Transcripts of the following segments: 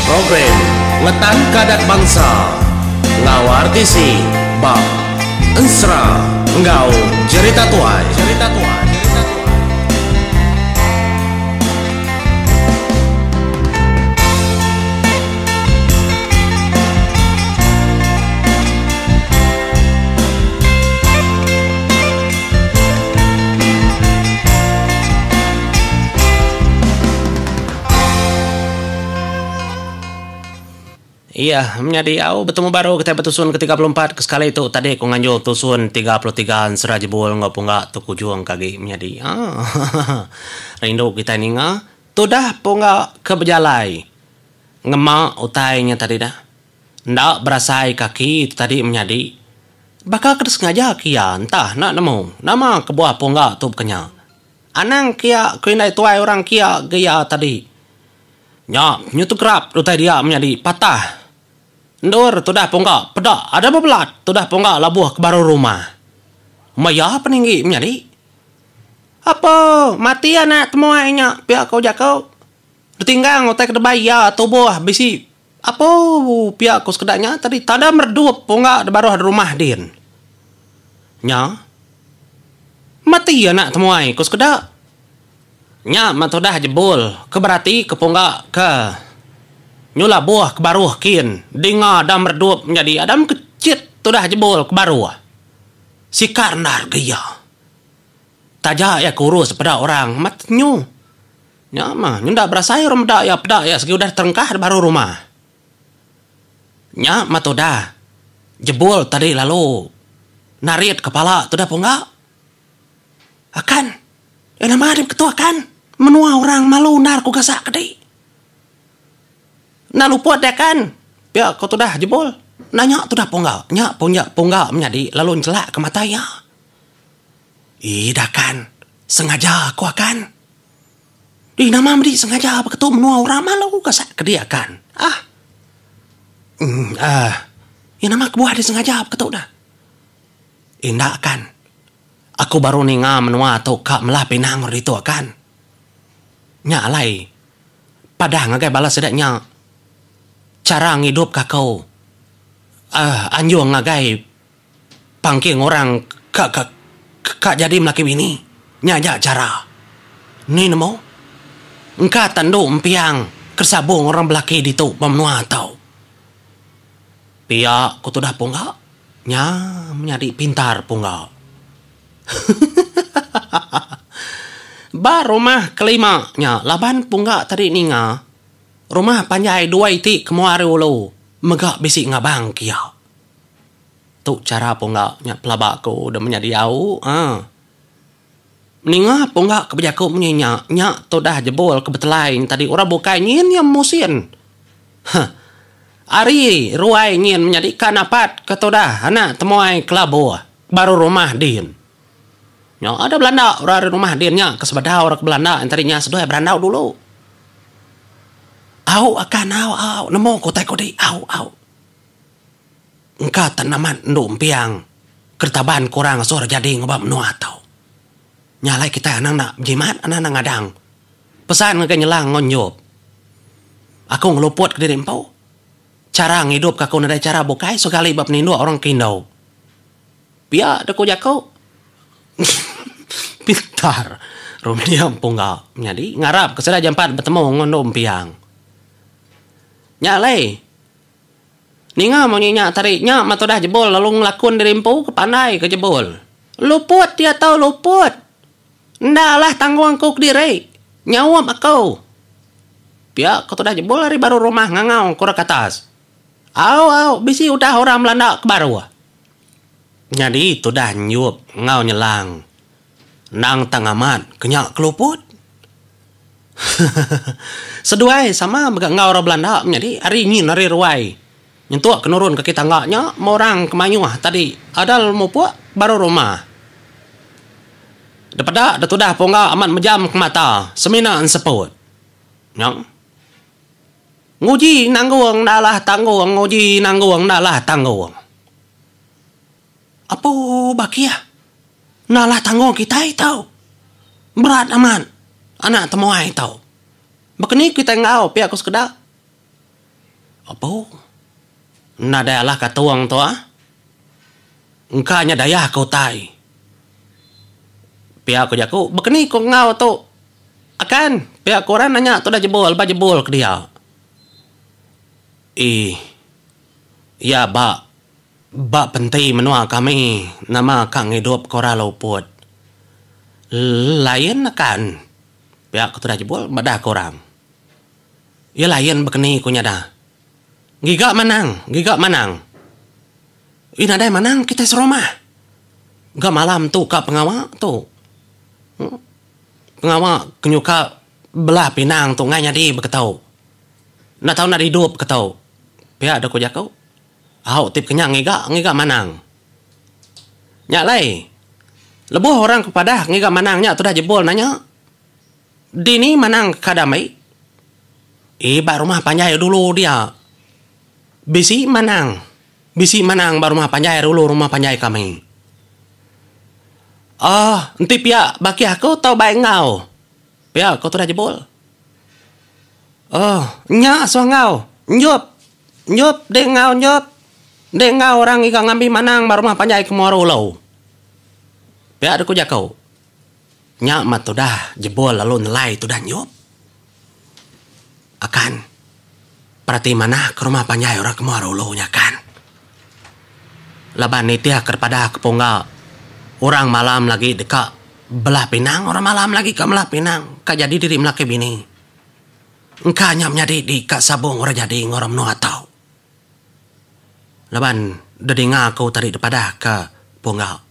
Program Ngetanka Adat Bansa enggau RTC ba Ensera enggau Jerita Tuai. Iya, menyadi au betemu baru kitai betusun ke 34 ke sekali tu tadi ku nganjung tusun 33 ensera jebul enggau pungga tu kujung ke agi menyadi. Haa. Rindu kitai ninga tudah pungga ke bejalai ngema utai nya tadi dah. Enda berasai kaki tu tadi menyadi. Baka ke disengaja ke iya entah enda nemu nama kebuah pungga tu baka nya. Anang kia ku indai tuai orang kia ge iya tadi. Nya nyu tegerap utai dia menyadi patah. Endur tudah pungga peda ada bebelat tudah pungga labuh ke baru rumah. Maya peninggi menyadi. Apo mati anak temuai nya pia ku jaku. Betinggang utai ke debai iya tubuh bisi Apo pia ku sekeda nya tadi tada meredup pungga da baruh rumah din. Nya. Mati anak temuai ku sekeda. Nya meh tudah jebul ke berati ke pungga ke nyulabuh ke baruh kin dinga da meredup nyadi adam kechit tudah jebul ke baruh. Sikar endar ke iya. Taja iya kurus peda orang amat nyu. Nya mah, nyenda berasai orang meda iya peda iya segi udah terengkah da baru rumah. Nya mah tudah jebul tadi lalu narit kepala tudah pungga. Akan, iya nama deh beketu akan, menua orang malu endar ku gasak kedi. Enda luput deh akan, pia ko tudah jebul. Nanya tudah pungga, nya pungga pungga menyadi lalu enchelak ke mata iya. Ih dah akan, sengaja ku akan. Dih nama medi sengaja beketu menua orang malu ka sat kedi akan. Ah. Uhh ah. Iya nama kebuah dih sengaja beketu dah. Enda akan. Aku baru ninga menua tu ka melah pinang orang ditu akan. Nya alai padah ngagai bala sida nya chara ngidup ka aku uhh anjung ngagai Pangking orang ka ka ka jadi melaki bini. Nya aja chara. Ni nemu. Engka tandu empiang ke sabung orang belaki ditu ba menua tau. Pia ku tudah pungga. Nya menyadi pintar pungga. Ba rumah kelima nya laban pungga tadi ninga rumah panjai dua iti ke mua ari ulu mega bisi ngabang kia. Tu chara pungga nya pelaba aku udah menyadi au aaa. Ninga pungga ke bejaku munyi nya, nya tudah jebul ke betelai nya tadi orang bukai nyin iya musin. Huh. Ari ruai nyin menyadi ka napat ke tudah anak temuai kelabuh baru rumah din. Nya ada belanda orang ari rumah din nya ke sebedau orang ke belanda nya tadi nya seduai berandau dulu. Au akan au au nemu ku utai ku di au au. Engka tan amat endu empiang ke ditaban ke orang asuh ra jadi ngeba menua tu. Nya alai kitai anang enda bejimat anang enda ngadang. Pesan ngagai nyelang enggau enjup. Aku ngeluput kediri empu. Chara ngidup ke aku nadai chara bukai segali ba peninduk orang ke indu. Pia deh ku jaku. Pintar runding pungga menyadi ngarap ke sida jampat betemu enggau endu empiang. Nya alai. Ninga munyi nya tadi nya meh tudah jebul lalu ngelakun diri empu ke pandai ke jebul. Luput iya tau luput. Enda alah tanggung aku kediri. Nyaup aku. Pia ke tudah jebul ari baru rumah ngangau ke orang ke atas. Au au bisi udah orang belanda ke baruh. Nyadi tudah nyup enggau nyelang. Endang tang amat ke nya ke luput. Seduai sama mega enggau orang Belanda menyadi ari nyin ari ruai. Nyentuk ke nurun kaki tangga nya meh orang ke mayuh tadi adal mupuk baru rumah. Depeda detudah pungga amat mejam ke mata semina enseput. Nya. Nguji nanggung enda alah tanggung nguji nanggung enda alah tanggung. Apu bakih. Enda alah tanggung kitai tu. Berat amat anak temuai tu. Baka ni kitai enggau pia ku sekeda. Apu. Nadai alah katung tu ah. Engka nya dayah ke utai. Pia ku jaku, Bekeni ku enggau tu akan? Pia ku orang nanya tudah jebul ba jebul ke dia. Ih. Iya ba ba penti menua kami nama ka ngidup ke orang luput. Lain akan. Pia ku tudah jebul madah ke orang. Iya lain bekeni ku nyada. Giga manang, giga manang. Ih nadai manang kitai serumah. Ga malam tu ka pengawa tu. Pengawa ke nyuka belah pinang tu ngai nyadi beketu. Enda tau enda didup ketu. Pia deh ku jaku. Au ti pekenya ngiga, ngiga manang. Nya alai, lebuh orang ke padah ngiga manang nya tudah jebul nanya, Dini manang ka dami? Ii ba rumah panjai dulu dia. Bisi manang. Bisi manang ba rumah panjai dulu rumah panjai kami. Ohh enti pia bakih aku tau bai enggau. Pia ko tudah jebul. Ohh nya suah enggau. Enjup. Enjup dek enggau enjup. Dek enggau orang ngiga ngambi manang ba rumah panjai ke Muara Ulu. Pia dek ku jaku. Nya mah tudah jebul lalu nelai tudah nyup. Akan perati manah ke rumah panjai orang ke muar ulu nya akan. Laban nitih ke padah ke pungga orang malam lagi deka belah pinang orang malam lagi ka melah pinang ka jadi diri melaki bini. Engka nya menyadi di ka sabung orang jadi enggau orang menua tau. Laban dedinga aku tadi dipadah ke Pungga.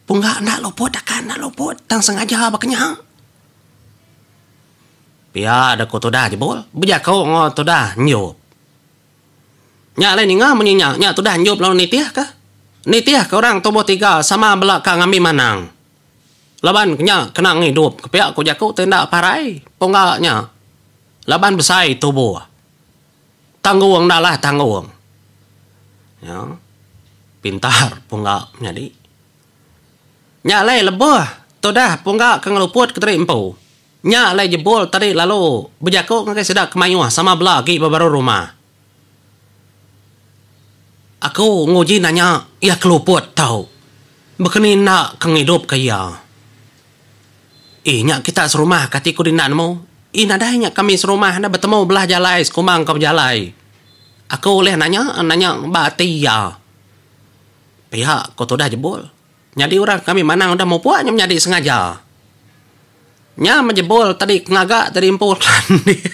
Pungga enda luput akan enda luput tang sengaja baka nya. Pia deh ku tudah jebul bejaku enggau tudah enjup. Nya alai ninga munyi nya, nya tudah enjup lalu nitih ka. Nitih ka orang tubuh tiga sama bela ka ngambi manang. Laban nya kena ngidup ke pia ku jaku ti enda parai Pungga nya. Laban besai tubuh. Tanggung enda alah tanggung. Nya pintar pungga menyadi. Nya alai lebuh tudah pungga ke ngeluput kediri empu. Nya alai jebul tadi lalu bejaku ngagai sida ke mayuh sama bela agi ba baruh rumah. Aku nguji nanya iya keluput tau. Bekeni enda ke ngidupka iya. Ih nya kita serumah kati ku dinda nemu. Ih nadai nya kami serumah enda betemu belah jalai sekumbang ke bejalai. Aku ulih nanya nanya ba ati iya. Pia ku tudah jebul. Nyadi orang kami manang udah mupuk nya menyadi sengaja. Nya meh jebul tadi ke ngaga tadi empu kelandik.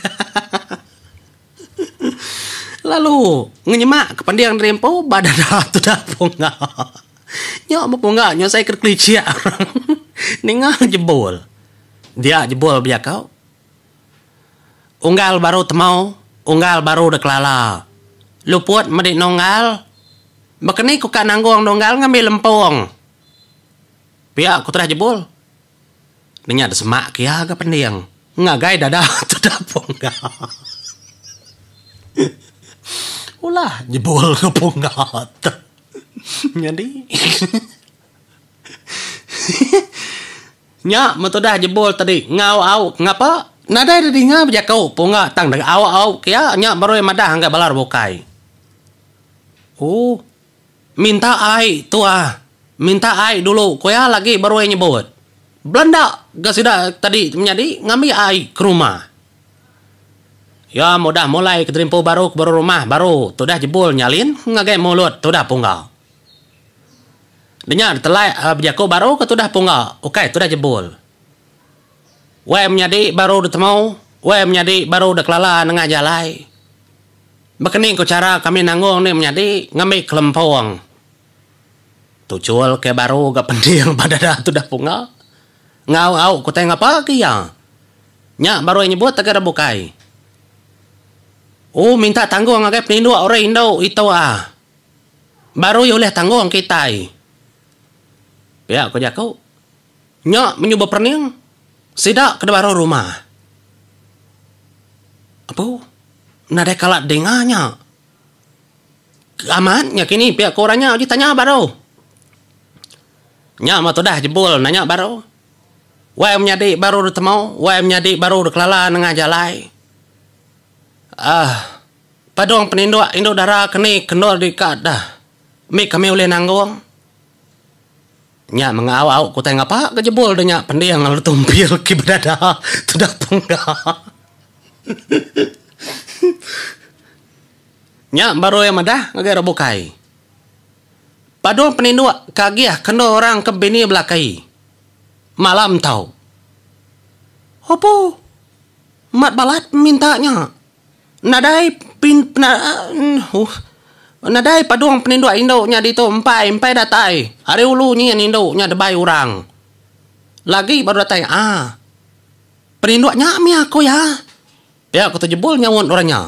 Lalu ngenyemak ke pending diri empu ba dada tudah pungga. Nya meh pungga nya sai ke kelichik orang ninga jebul. Dia jebul bejaku. Unggal baru temu, unggal baru dikelala. Luput medi nunggal. Baka ni ku ka nanggung nunggal ngambi lempung. Pia ku tudah jebul. Nya disemak ke iya ga pending ngagai dada tudah pungga. Ulah jebul ke pungga tu. Nyadi nya meh tudah jebul tadi enggau au ngapa nadai didinga bejaku pungga tang deka au au ke iya nya baru iya madah ngagai bala bukai. Ooh. Minta ai tuah. Minta ai dulu, ku iya lagi baru iya nyebut. Belanda ga sida tadi menyadi ngambi ai ke rumah. Iya mudah mulai ke terimpu baru ke baru rumah baru tudah jebul nyalin ngagai mulut tudah pungga. Denya telai bejaku baru ke tudah pungga ukai tudah jebul. Wai menyadi baru ditemu, wai menyadi baru dikelala nengah jalai. Baka ni ku chara kami nanggung ni menyadi ngambi kelempung. Tuchul ke baru ga pending ba dada tudah punga. Enggau au ku tai ngapa ke iya. Nya baru iya nyebut agai orang bukai. Ooh minta tanggung ngagai peninduk orang indu itu ah. Baru iya ulih tanggung kitai. Pia ku jaku. Nya menyuh beperening sida ke baru rumah. Apu nadai kala dinga nya. Amat nya kini pia ku orang nya uji tanya baru. Nya meh tudah jebul nanya baru. Wai menyadi baru ditemu, wai menyadi baru dikelala nengah jalai. Aah. Padung peninduk indu dara keni kendur dika dah mih kami ulih nanggung. Nya mengau au ku utai ngapa ga jebul deh nya pending lalu tumpil ke bedada tudah pungga. Nya baru iya madah ngagai orang bukai. Padung peninduk ke agih kendo orang ke bini belaki malam tau. Opo mat balat minta nya. Nadai pin nadai padung peninduk indu nya ditu empai empai datai ari ulu nyin indu nya debai orang. Lagi baru datai aaa peninduk nya mih aku iya. Pia ku Tejebul nyaut orang nya.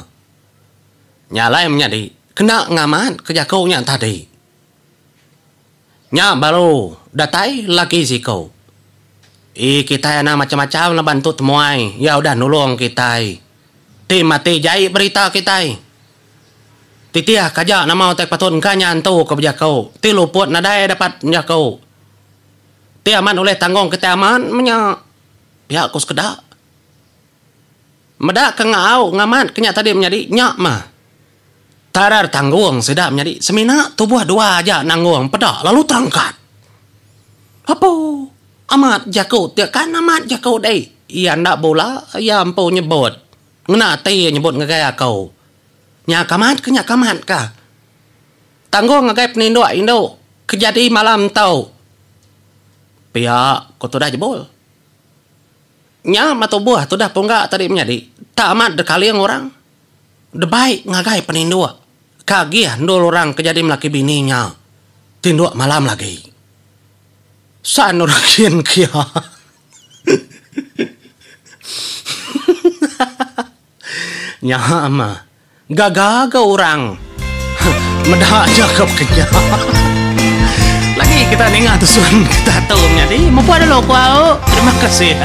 Nya alai menyadi kena ngamat ke jaku nya tadi. Nya baru datai lagi siku. Ii kitai anang macam-macam laban tu temuai iya udah nulung kitai. Ti mati jai berita kitai. Titih ka aja nama utai patut engka nya antu ke bejaku ti luput nadai dapat jaku. Ti amat ulih tanggung kitai amat menya pia ku sekeda. Meda ke ngaau ngamat ke nya tadi menyadi nya mah. Tarar tanggung sida menyadi semina tubuh dua aja nanggung peda lalu terangkat. Apu amat jaku ti kan amat jaku dei iya enda bula iya empu nyebut ngena ati iya nyebut ngagai aku. Nya ka amat ka nya ka amat ka. Tanggung ngagai peninduk indu ke jadi malam tu. Pia ku tudah jebul. Nya mah tubuh tudah pungga tadi menyadi tak amat dekaling orang. Debai ngagai peninduk ke agih endul orang ke jadi melaki bini nya tinduk malam lagi. San orang kin kia. Nya mah gaga ga orang meda nya ke baka nya. Lagi kita ninga tusun kita tu menyadi mupuk dulu ku au. Terima kasih.